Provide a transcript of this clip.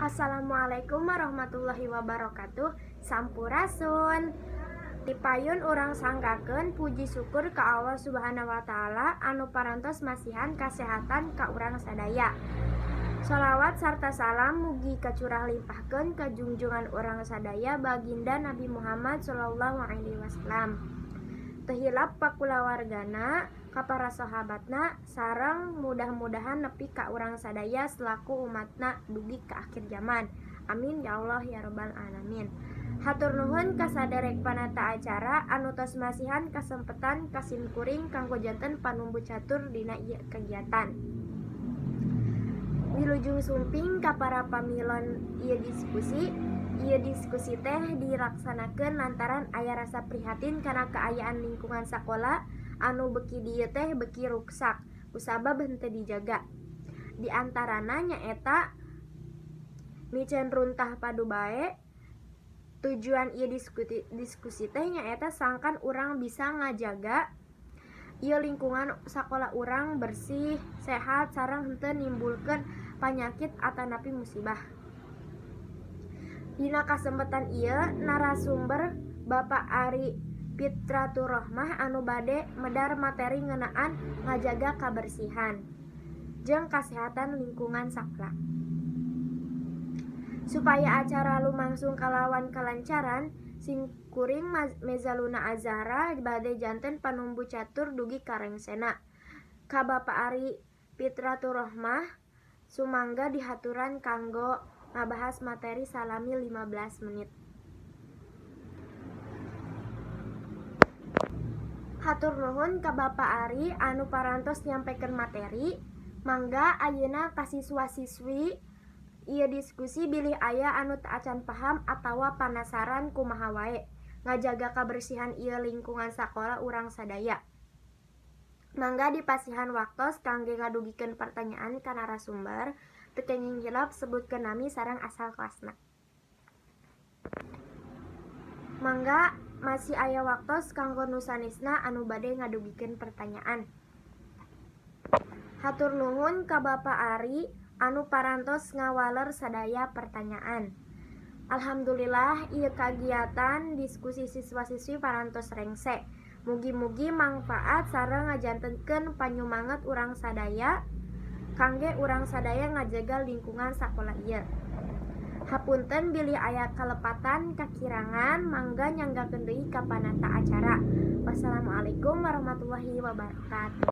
Assalamualaikum warahmatullahi wabarakatuh. Sampurasun. Tipayun urang sanggakeun puji syukur ka Allah Subhanahu wa Ta'ala anu parantos masihan kasehatan ka urang sadaya. Sholawat sarta salam mugi kacurah limpahkeun ka junjungan urang sadaya, Baginda Nabi Muhammad sallallahu alaihi wasallam. Teu hilap ka kulawargana, ka para sahabatna, sareng mudah-mudahan nepi ka urang sadaya selaku umatna dugi ka akhir zaman. Amin ya Allah ya Robbal alamin. Hatur nuhun ka saderek panata acara anu tos masihan kasempetan ka simkuring kanggo janten panumbu catur dina ieu kegiatan. Wilujeng sumping ka para pamilon ieu diskusi. Ieu diskusi teh dilaksanakeun lantaran aya rasa prihatin kana kaayaan lingkungan sakola anu beuki dieu teh beuki ruksak kusabab henteu dijaga. Di antarana nyaeta miceun runtah padu bae. Tujuan ieu diskusi teh nyaeta sangkan urang bisa ngajaga ieu lingkungan sakola urang bersih, sehat, sareng henteu nimbulkeun panyakit atanapi musibah. Dina kasempetan ieu narasumber Bapak Ari Fitraturrohmah anu bade medar materi ngeunaan ngajaga kabersihan jeung kasehatan lingkungan sakola. Supaya acara lumangsung kalawan kalancaran, simkuring Mezaluna Azahra bade janten panumbu catur dugi ka rengsena. Ka Bapak Ari Fitraturrohmah, sumangga dihaturan kanggo ngabahas materi salami 15 menit. Hatur nuhun ka Bapak Ari anu parantos nyampekeun materi. Mangga ayeuna ka siswa-siswi ieu diskusi, bilih aya anu teu acan paham atawa panasaran kumaha wae ngajaga kabersihan ieu lingkungan sakola urang sadaya. Mangga dipasihan waktos kangge ngadugikeun pertanyaan ka narasumber. Teu kenging hilap sebutkeun nami sareng asal kelasna. Mangga masih aya waktos kanggo nu sanesna anu bade ngadugikeun pertanyaan. Hatur nuhun ka Bapak Ari anu parantos ngawaler sadaya pertanyaan. Alhamdulillah, ieu kagiatan diskusi siswa-siswi parantos rengse. Mugi-mugi mangfaat sareng ngajantenkeun panyumanget urang sadaya kangge urang sadaya ngajaga lingkungan sakola ieu. Hapunten bilih aya kalepatan kakirangan, mangga nyanggakeun deui ka panata acara. Wassalamualaikum warahmatullahi wabarakatuh.